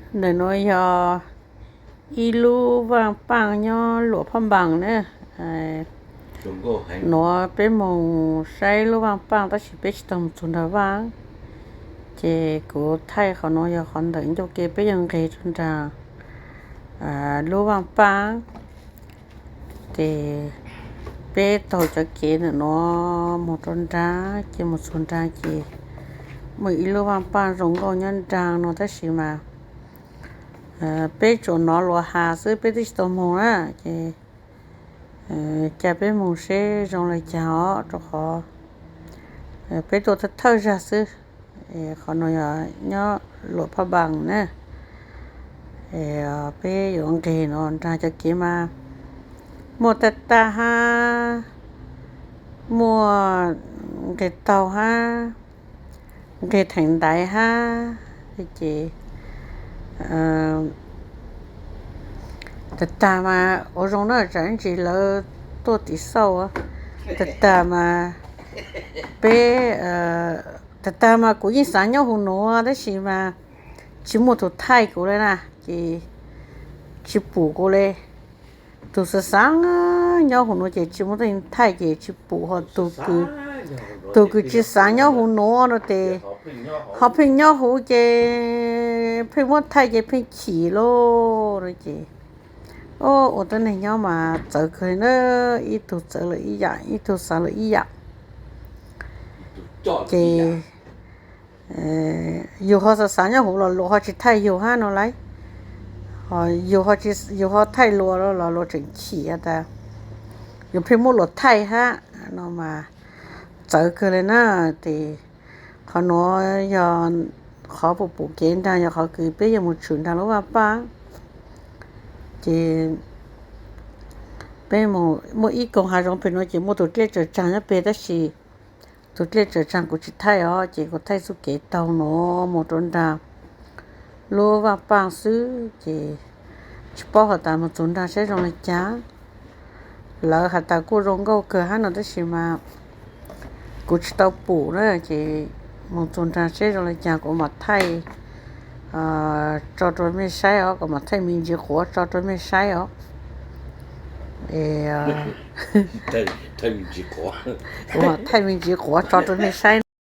Ntawm nuav yog ib lub vaaj paaj nyob Luam Phaj Npaas na. Nuav peb moog saib lub vaaj paaj tab sis peb tsi tau moog txug nraag vaaj. Ces kuv thaij qhov nuav yog qhov ntawm ncauj ke peb yuav nqeg rua nraag lub vaaj paaj. Ces peb taug cov kev ntawm nuav moog rua nraag ces moog txug nraag ces muaj ib lub vaaj paaj zoo nkauj nyob nraag nuav tab sis mas peb tsuas nov luas has xwb peb twb tsi tau moog na. Ces ca peb moog seb zoo le caag os rua qhov peb tuaj thawj thawj zag xwb. Qhov nuav yog nyob Luam Phaj Npaas na. Peb yuav nqeg nuav nraag cov kev mas muaj tag tag hab, muaj nqeg taug hab, nqeg theem ntaiv hab. Ces tag tag mas ua zoo na, tsam ib ntsis lawv tuaj tim xauj. Tag tag mas peb, tag tag mas kuv yeej xaav nyob huv nuav tab sis mas tsi muaj tug thaij kuv le na, ces tsi pum kuv le. Tug xaav xaav nyob huv nuav ces tsi muaj tuab neeg thaij ces tsi pum, ho tug kws tsi xaav nyob huv nuav no ces ho pheej nyob huv ces pheej muab thaij ces pheej chim lauj no ces ua tuab neeg nyob mas txawv kawg na, ib tug txawv lawm ib yam, ib tug xaav lawm ib yam. Ces yug ho xaav xaav nyob huv los luag ho tsi thaij yug hab no lauj. Yug ho thaij luag los luag tseem chim has tas yug pheej muab luag thaij hab no mas txawv kawg le na. Ces qhov nuav yog qhov pum pum kev nraag yog qhov kws peb yuav moog tshwm nraag lub vaaj paaj. Ces peb muaj ib koog hav zoov peg nuav ces muaj tug dlej tsawm tsaag nyob peg tab sis tug dlej tsawm tsaag kuv tsi thaij os, ces kuv thaij txuj kev taug nuav moog rua nraag lub vaaj paaj xwb ces tsi paub has tas moog txug nraag saib zoo le caag. Lawv has tas kuj zoo nkauj kawg hab no tab sis mas kuv tsi tau pum na, ces moog txug nraag saib zoo le caag kuv mam thaij tso rua mej saib os, kuv mam thaij me ntsis quav tso rua mej saib os. Kuv mam thaij me ntsis quav tso rua mej saib.